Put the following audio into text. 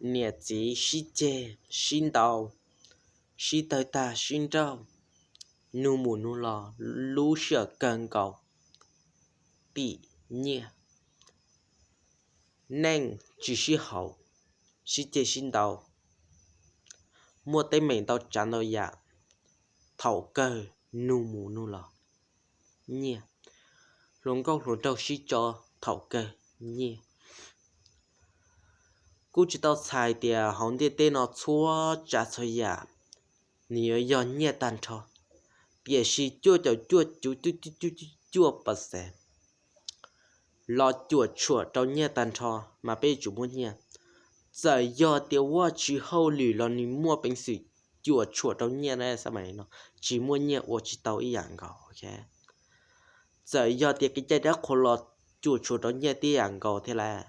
Niam txiv sib ceg sib ntaus, sib tawg tag sib nrauj, nug mus nug los lub sij hawm kawg nkaus tim nyiaj. Neej tsis sib haum, sib ceg sib ntaus, muaj teeb meem ntau tsav ntau yam, thaum kawg nug mus nug los nyiaj, hluas nkauj hluas nraug sib tso thaum kawg nyiaj. Kuj tsis tau txhais tias hauv ntiaj teb no txhua tsav txhua yam nws yuav yog nyiaj tag nrho, tiam sis cuaj caum cuaj cuv cuaj cuaj cuaj cuaj pas xees los cuam tshuam rau nyiaj tag nrho mas peb yuav tsum muaj nyiaj. Txawm yog tias Vajtswv hauj lwm los nws muaj peev xwm cuam tshuam rau nyiaj na, xab mais no tsis muaj nyiaj ua tsis tau ib yam nkaus. Txawm yog tias kev cai dab qhuas los cuam tshuam rau nyiaj tib yam nkaus thiab lauj.